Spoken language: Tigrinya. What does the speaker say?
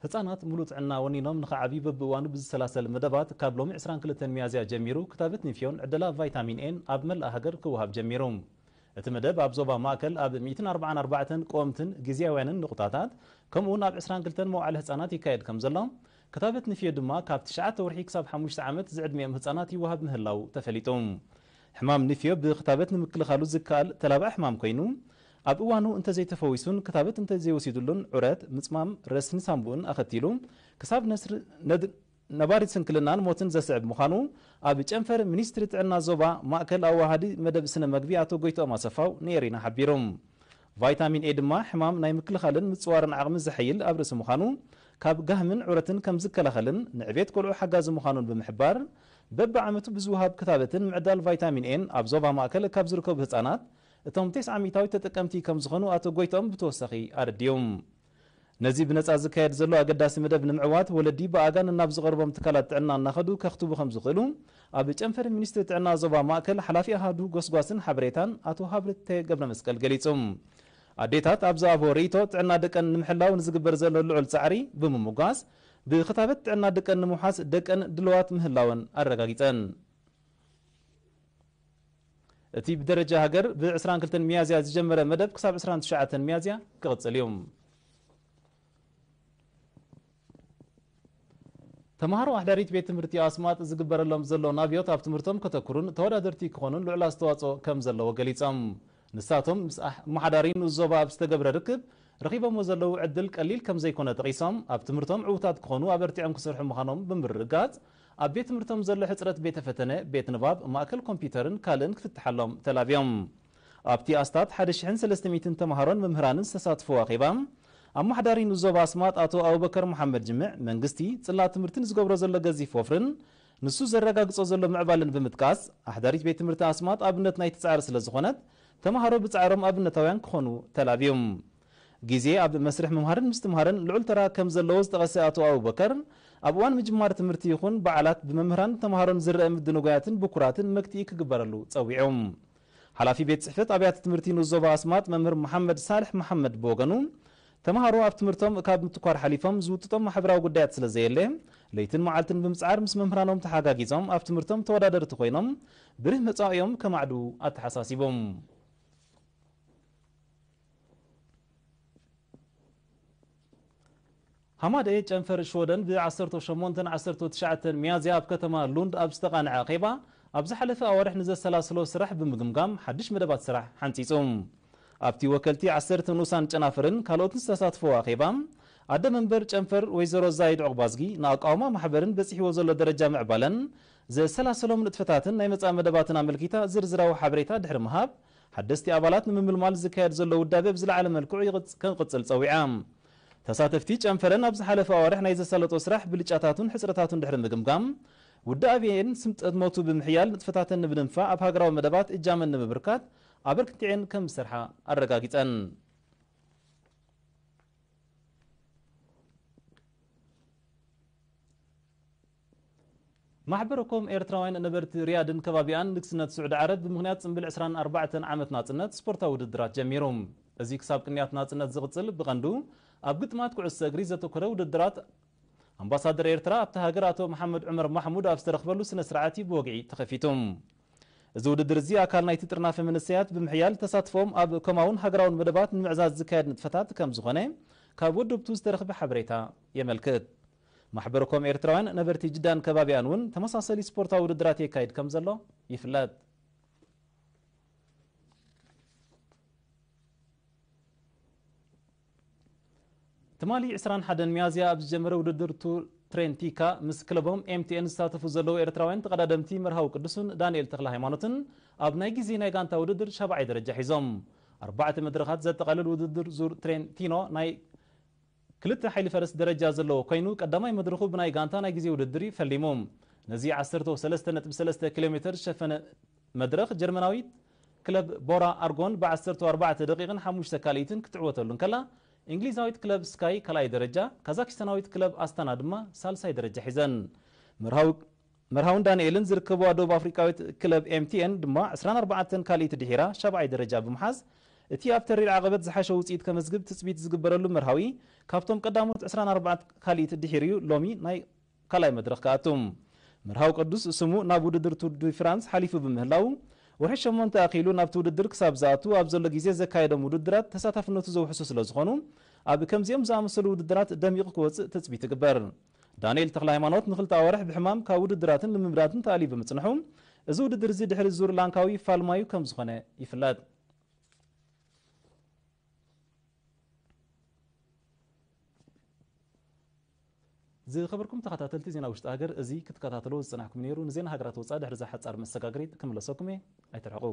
ህጻናት ሙሉ ጥዕና ወኒኖም ንኽዓብዩ በብእዋኑ ብዝሰላሰል መደባት ካብ ሎሚ ዕስራን ክልተን ሚያዝያ ጀሚሩ ክታበት ንፍዮን ዕደላ ቫይታሚን ኤን ኣብ መላእ ሃገር ክወሃብ ጀሚሩ። እቲ መደብ ኣብ ዞባ ማእከል ኣብ ሚእትን ኣርባዓን ኣርባዕተን ቀወምትን ግዝያውያንን ንቑጣታት ከምኡ እውን ኣብ ዕስራን ክልተን መዋዕለ ህጻናት ይካየድ ከም ዘሎ፣ ክታበት ንፍዮ ድማ ካብ ትሽዓተ ወርሒ ክሳብ ሓሙሽተ ዓመት ዝዕድሚኦም ህጻናት ይወሃብ ምህላው ተፈሊጡ። ሕማም ንፍዮ ብክታበት ንምክልኻሉ ዝከኣል ተላባዒ ሕማም ኮይኑ፣ ኣብ እዋኑ እንተዘይተፈዊሱን ክታበት እንተዘይወሲዱሉን ዑረት፣ ምጽማም፣ ረስኒ ሳንቡእን ኣኸቲሉ ክሳብ ነስሪ ነድ ነባሪት ስንክልናን ሞትን ዘስዕብ ምዃኑ ኣብ ጨንፈር ሚኒስትሪ ጥዕና ዞባ ማእከል ኣዋሃዲ መደብ ስነ መግቢ ኣቶ ጎይትኦም ኣሰፋው ንኤሪና ሓቢሩ። ቫይታሚን ኤ ድማ ሕማም ናይ ምክልኻልን ምጽዋርን ዓቕሚ ዘሐይል ኣብ ርእሲ ምዃኑ ካብ ጋህምን ዑረትን ከም ዝከላኸልን ንዕቤት ቆልዑ ሓጋዚ ምዃኑን ብምሕባር፣ በብዓመቱ ብዝወሃብ ክታበትን ምዕዳል ቫይታሚን ኤን ኣብ ዞባ ማእከል ካብ ዝርከቡ ህጻናት እቶም ተስዓ ሚእታዊት ተጠቀምቲ ከም ዝኾኑ ኣቶ ጎይትኦም ብተወሳኺ ኣረዲዮም። ነዚ ብነጻ ዝካየድ ዘሎ ኣገዳሲ መደብ ንምዕዋት ወለዲ ብኣጋ ነናብ ዝቐርቦም ትካላት ጥዕና እናኸዱ ከኽትቡ ከም ዝኽእሉ ኣብ ጨንፈር ሚኒስትሪ ጥዕና ዞባ ማእከል ሓላፊ ኣሃዱ ጎስጓስን ሓበሬታን ኣቶ ሃብተ ገብረ መስቀል ገሊጹ። ኣዴታት ኣብ ዝሃብዎ ርእይቶ ጥዕና ደቀን ንምሕላው ንዝግበር ዘሎ ልዑል ጻዕሪ ብምምጓስ ብክታበት ጥዕና ደቀን ንምውሓስ ደቀን ድልዋት ምህላወን ኣረጋጊጸን። እቲ ብደረጃ ሃገር ብ ዕስራን ክልተን ሚያዝያ ዝጀመረ መደብ ክሳብ ዕስራን ትሽዓተን ሚያዝያ ክቕጽል እዩ። ተምሃሮ ኣሕዳሪት ቤት ትምህርቲ ኣስማጥ ዝግበረሎም ዘሎ ናብዮት ኣብ ትምህርቶም ከተኩሩን ተወዳደርቲ ክኾኑን ልዑል ኣስተዋጽኦ ከም ዘለዎ ገሊጾም። ንሳቶም ምስ ኣሕ- ኣመሓዳሪ ንኡስ ዞባ ኣብ ዝተገብረ ርክብ ረኺቦሞ ዘለዉ ዕድል ቀሊል ከም ዘይኮነ ጠቒሶም፣ ኣብ ትምህርቶም ዕዉታት ክኾኑ ኣበርቲዖም ክሰርሑ ምዃኖም ብምርግጋጽ፣ ኣብ ቤት ትምህርቶም ዘሎ ሕጽረት ቤተ ፈተነ፣ ቤት ንባብ፣ ማእከል ኮምፒውተርን ካልእን ክፍትሓሎም ተላብዮም። ኣብቲ ኣስታት ሓደ ሽሕን ሰለስተ ሚእትን ተምሃሮን መምህራንን ዝተሳትፍዎ ኣኼባ፣ ኣመሓዳሪ ንኡስ ዞባ ኣስማጥ ኣቶ ኣቡበከር መሓመድ ጅምዕ፣ መንግስቲ ጽላት ትምህርቲ ንዝገብሮ ዘሎ ገዚፍ ወፍርን ንሱ ዘረጋግጾ ዘሎ ምዕባለን ብምጥቃስ፣ ኣሕዳሪት ቤት ትምህርቲ ኣስማጥ ኣብነት ናይቲ ጻዕሪ ስለ ዝኾነት፣ ተምሃሮ ብጻዕሮም ኣብነታውያን ክኾኑ ተላብዮም። ግዜ ኣብ መስርሕ ምምሃርን ምስትምሃርን ልዑል ተራ ከም ዘለዎ ዝጠቐሰ ኣቶ ኣቡበከር፣ ኣብ እዋን ምጅማር ትምህርቲ ይኹን በዓላት ብመምህራን ተምሃሮን ዝረአ ምድንጓያትን ብኩራትን መክትኢ ክግበረሉ ጸዊዑ። ሓላፊ ቤት ጽሕፈት ኣብያተ ትምህርቲ ንኡስ ዞባ ኣስማጥ መምህር መሓመድ ሳልሕ መሓመድ ብወገኑ፣ ተምሃሮ ኣብ ትምህርቶም ካብ ምትኳር ሓሊፎም ዝውጥጦም ማሕበራዊ ጉዳያት ስለ ዘየለ፣ ለይትን መዓልትን ብምጽዓር ምስ መምህራኖም ተሓጋጊዞም ኣብ ትምህርቶም ተወዳደርቲ ኮይኖም ብርህ መጻኢኦም ከማዕድዉ ኣተሓሳሲቦም። ሃማደኤ ጨንፈር ሽወደን ብ ዓሰርተ ሸሞንተን ዓሰርተ ትሽዓተን ሚያዝያ ኣብ ከተማ ሉንድ ኣብ ዝተቓንዐ ኣኼባ፣ ኣብ ዝሓለፈ ኣዋርሕ ንዘሰላስሎ ስራሕ ብምግምጋም ሓድሽ መደባት ስራሕ ሓንጺጹ። ኣብቲ ወከልቲ ዓሰርተ ንኡሳን ጨናፍርን ካልኦትን ዝተሳትፈዎ ኣኼባ፣ ኣደ መንበር ጨንፈር ወይዘሮ ዛይድ ዑቕባዝጊ ንኣቃውማ ማሕበርን በጺሕዎ ዘሎ ደረጃ ምዕባለን ዘሰላሰሎም ንጥፈታትን ናይ መጻኢ መደባትን ኣመልኪታ ዝርዝራዊ ሓበሬታ ድሕሪ ምሃብ፣ ሓደስቲ ኣባላት ንምምልማል ዝካየድ ዘሎ ውዳቤ ብዝለዓለ መልክዑ ይቕጽ- ክንቅጽል ጸዊዓ። ተሳተፍቲ ጨንፈረን ኣብ ዝሓለፈ ኣዋርሕ ናይ ዘሳለጦ ስራሕ ብልጫታቱን ሕጽረታቱን ድሕሪ ምግምጋም፣ ውዳቤን ስምጠት ሞቱ ብምሕያል ንጥፈታተን ንምድንፋዕ ኣብ ሃገራዊ መደባት እጃመን ንምብርካት ኣበርክቲዐን ከም ዝሰርሓ ኣረጋጊጸን። ማሕበረኮም ኤርትራውያን ነበርቲ ሪያድን ከባቢኣን ንግስነት ስዑዲ ዓረብ ብምኽንያት ጽምብል ዕስራን ኣርባዕተን ዓመት ናጽነት ስፖርታዊ ውድድራት ጀሚሩ። እዚ ክሳብ ቅንያት ናጽነት ዝቕጽል ብቐንዱ ኣብ ግጥማት ኩዕሶ እግሪ ዘተኮረ ውድድራት ኣምባሳደር ኤርትራ ኣብታ ሃገር ኣቶ መሓመድ ዑመር ማሕሙድ ኣብ ዝተረኽበሉ ስነ ስርዓት እዩ ብወግዒ ተኸፊቱ። እዚ ውድድር እዚ ኣካል ናይቲ ጥርናፈ መንእሰያት ብምሕያል ተሳትፎም ኣብ ኮማውን ሃገራውን መደባት ንምዕዛዝ ዝካየድ ንጥፈታት ከም ዝኾነ ካብ ወደብቱ ዝተረኽበ ሓበሬታ የመልክት። ማሕበረኮም ኤርትራውያን ነበርቲ ጅዳን ከባቢኣን እውን ተመሳሰሊ ስፖርታዊ ውድድራት የካይድ ከም ዘሎ ይፍለጥ። ትማሊ ዕስራን ሓደን ሚያዝያ ኣብ ዝጀመረ ውድድር ቱር ትሬንቲካ ምስ ክለቦም ኤምቲኤን ዝሳተፉ ዘለዉ ኤርትራውያን ተቐዳደምቲ መርሃዊ ቅዱስን ዳንኤል ተኽለ ሃይማኖትን ኣብ ናይ ግዜ ናይ ጋንታ ውድድር ሻብዓይ ደረጃ ሒዞም። ኣርባዕተ መድረኻት ዘጠቓልል ውድድር ዙር ትሬንቲኖ ናይ ክልተ ሓይሊ ፈረስ ደረጃ ዘለዎ ኮይኑ፣ ቀዳማይ መድረኹ ብናይ ጋንታ ናይ ግዜ ውድድር እዩ ፈሊሙ። ነዚ ዓሰርተ ሰለስተ ነጥቢ ሰለስተ ኪሎ ሜተር ዝሸፈነ መድረኽ፣ ጀርመናዊት ክለብ ቦራ ኣርጎን ብ ዓሰርተ ኣርባዕተ ደቂቕን ሓሙሽተ ካልኢትን ክትዕወተሉ እንከላ፣ እንግሊዛዊት ክለብ ስካይ ካልኣይ ደረጃ፣ ካዛኪስታናዊት ክለብ ኣስታና ድማ ሳልሳይ ደረጃ ሒዘን። መርሃዊ መርሃውን ዳንኤልን ዝርከብዋ ደቡብ ኣፍሪቃዊት ክለብ ኤምቲኤን ድማ ዕስራን ኣርባዕተን ካልኢት ድሒራ ሻብዓይ ደረጃ ብምሓዝ፣ እቲ ኣብ ተሪር ዓቐበት ዝሓሸ ውፅኢት ከመዝግብ ትፅቢት ዝግበረሉ መርሃዊ ካብቶም ቀዳሞት ዕስራን ኣርባዕተን ካልኢት ድሒሩ ሎሚ ናይ ካልኣይ መድረኽ ክኣቱ። መርሃዊ ቅዱስ ስሙ ናብ ውድድር ቱር ዲ ፍራንስ ሓሊፉ ብምህላው፣ ወርሒ ሸሞንተ ኣኺሉ ናብቲ ውድድር ክሳብ ዝኣቱ ኣብ ዘሎ ግዜ ዘካየዶም ውድድራት ተሳታፍነቱ ዘውሕሱ ስለ ዝኾኑ፣ ኣብ ከምዚኦም ዝኣመሰሉ ውድድራት ደሚቑ ክወፅእ ትፅቢት ይግበር። ዳንኤል ተኽለ ሃይማኖት ንክልተ ኣዋርሕ ብሕማም ካብ ውድድራትን ልምምዳትን ተኣልዩ ብምፅንሑ፣ እዚ ውድድር እዚ ድሕሪ ዙር ላንካዊ ፋልማዩ ከም ዝኾነ ይፍለጥ። ዝኸበርኩም ተኸታተልቲ ዜና ውሽጢ ሃገር፣ እዚ ክትከታተልዎ ዝጸናሕኩም ነይሩ። ንዜና ሃገራት ወጻኢ ድሕሪ እዛ ሓጻር መሰጋገሪት ክምለሰኩም እየ። ኣይትርሕቑ።